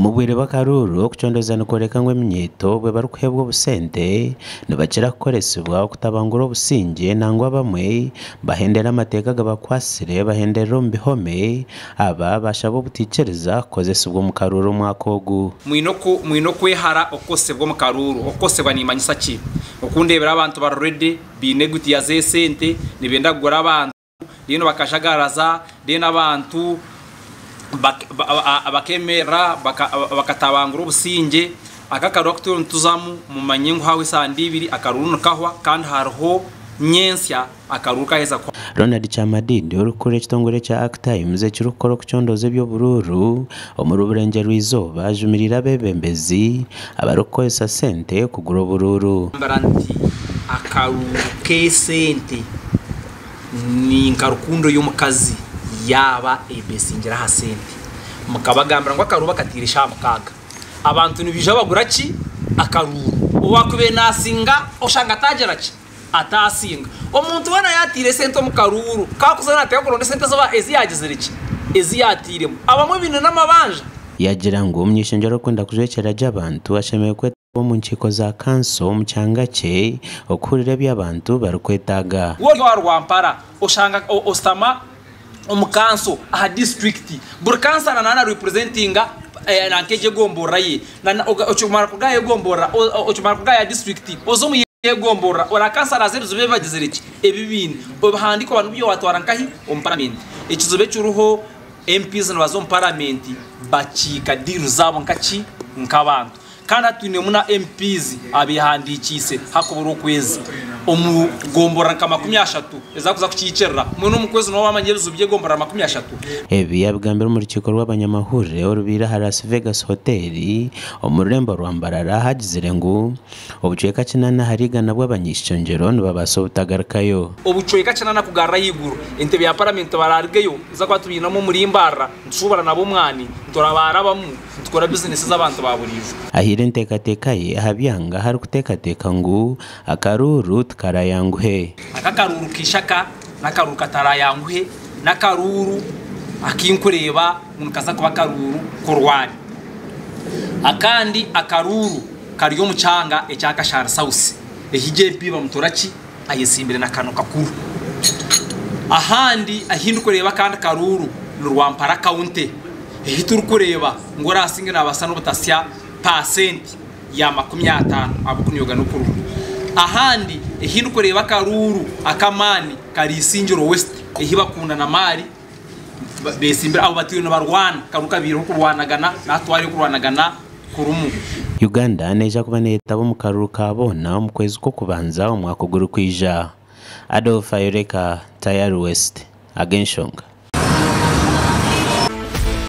Omu bwire bw'akaruuru, okucondooza nikworeka ngu eminyeeto obwe barikuheebwa obusente nibakira kukoresibwa okutabangura obusingye nangwa abamwe bahendera amateeka agabakwatsire bahenderera omu bihome. Aba bashaba obutaikiriza kukozesibwa omu karuuru omwaka ogu. Mwine okwehara okukozesebwa omu karuuru. Okukozesebwa nimanyisa ki? Oku ndeebire abantu bari ready, baine egutiya z'esente, nibenda kugura abantu. Then bakajagaraza, then abantu bakemerera bakatabangura obusingye. Aka akaruru aku turiyo nituzamu mumanye ngu hahwaho esande ibiri akaruru nikahwa kandi hariho nyentsya akaruru kaheza kuhwa. Ronald Kyamadidi orikukurira ekitongore ekya Arctimes ekirikukora okucondooza eby'oburuuru omuri Burengyerwa-izooba ajumiriire abeebembezi abarikukozesa sente kugura oburuuru. Nambara nti akaruru k'esente Ni nka rukundo y'omukazi yaaba ebesingire aha sente. Mukabagambira ngu akaruuru bakataire eshaaha mukaaga. Abantu nibaija bagura ki? Akaruuru. Owaakubaire naasinga oshanga ataagira ki? Ataasinga. Omuntu weena yaataire esente omu karuuru, ku arikuza naateekwa kuronda esente ezi yaagizire ki? Ezi yaatairemu. Abamwe baine n'amabanja. Yaagira ngu omuny'eishengyero orikwenda kujwekyera gye abantu ashemereire kwetaba omu nkiiko za kanso omu kyanga kye okuhurira ebi abantu barikwetaaga. Waaba ori owa Rwampara oshanga oshutama omu kanso aha disiturikiti, buri kansara naaba na representinga nanka egyo egomborora ye, okimara kuruga aha egomborora okimara kuruga aha ya disiturikiti oze omu yegomborora orakansaraze ebizibu ebi bagizire ki ebi baine obihandiike oba nibyo watwara nkahi omu paramenti. Ekizibu ekiriho MPs nibaza omu paramenti bakiika diiru zaabo nkaki nk'abantu. Kandi hati twinemu na MPs abehandikiise hakubura okwezi omu gomborora nka 30 ezakuza kukiikirira. Mbwenu omu kwezi noba wamanya ebizibu by'egomborora 30. Ebi yabigambira omu rukiiko rw'abanyamahurire orubaire aha Las Vegas Hotel omu rurembo rwa Mbarara ahu agizire ngu obucweka kinaana ahari igana bw'abany'eishengyero nibabaasa obutagarukayo. Obucweka kinaana kugarura ahaiguru entebe ya paramenti bararugeyo nituza kuba tubainemu omuri Mbarara nitushubura nabo omwani niturabaarabamu. Nitukora bizinesi z'abantu ba buriijo. Ahaire enteekateeka ye aha byanga ahu arikuteekateeka ngu akaruuru tikarayanguhe. Aka akaruuru k'eishaka n'akaruuru katarayanguhe, n'akaruuru akinkureeba ngu nikaza kuba akaruuru k'orwari. Akandi akaruuru kari omu kyanga ekya Kashari South ehi JP Bamuturaki ayetsimbire na kano kakuru. Ahandi ahi ndikureeba akandi karuuru ni Rwampara County ehi turikureeba ngu oraasinge naabaasa n'obutasya paasenti ya 50 ahabw'okunyoga n'okurura. Ahandi ehi ndikureeba akaruuru ak'amaani kari Isingiro West ehi Bakunda na Maari betsimbire abo batwire nibarwana akaruuru kabaireho kurwanagana nahatwariyo kurwanagana kurimu. Uganda neija kuba neyetaba omu karuuru ka boona omu kwezi kw'okubanza omwaka ogurikwija. Adolf Ayoreka, Tayari West. Ag'enshonga.